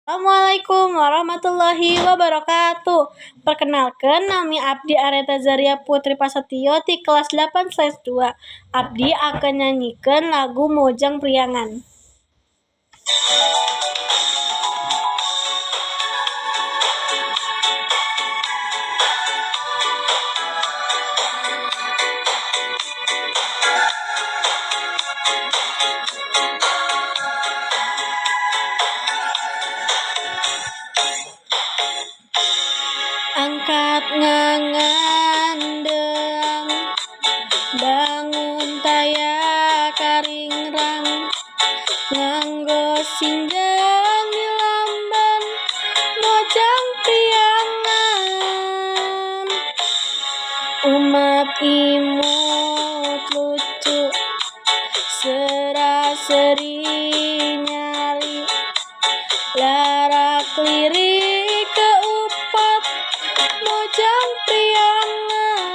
Assalamualaikum warahmatullahi wabarakatuh. Perkenalkan, nami Abdi Areta Zaria Putri Prasetyo ti kelas 8/2. Abdi akan nyanyikan lagu Mojang Priangan. Angkat ngangandeang, bangun taya karingrang, nganggo sinjang dilamban Mojang Priangan. Umat imut lucu, sera-seri nyari, larak lirik keupat Mojang Priangan.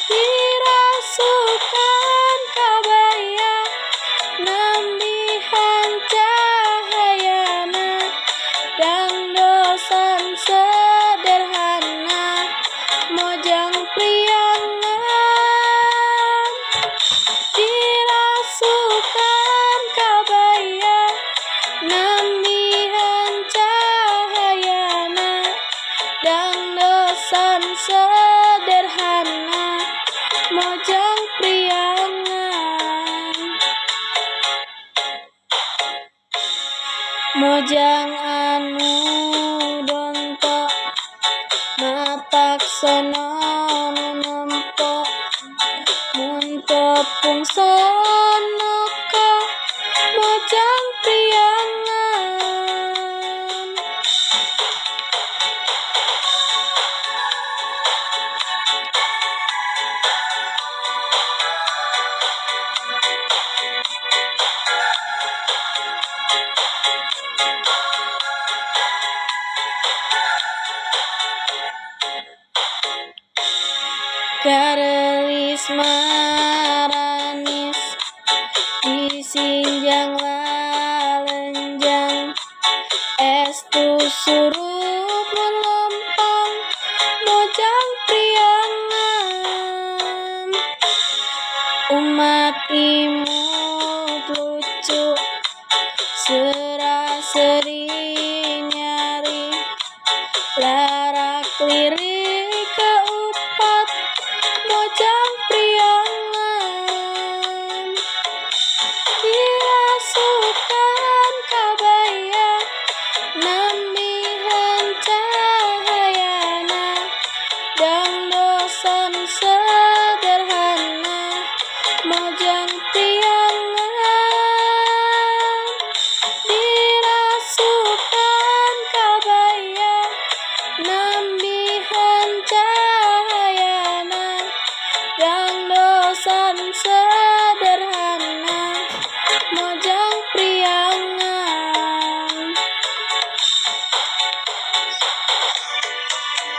Dirasukan kabaya, nambihan cahayana, dangdosan sederhana Mojang Priangan. Dirasukan kabaya, nambihan cahayana, dangdosan sederhana Mojang Priangan. Mojang anu donto, matak sono nu nempo, mun tepung sono ka Mojang Priangan. Gareulis maranis, disinjang lalenjang, estu surup mun lempang Mojang Priangan. Umat imut lucu, sera-seri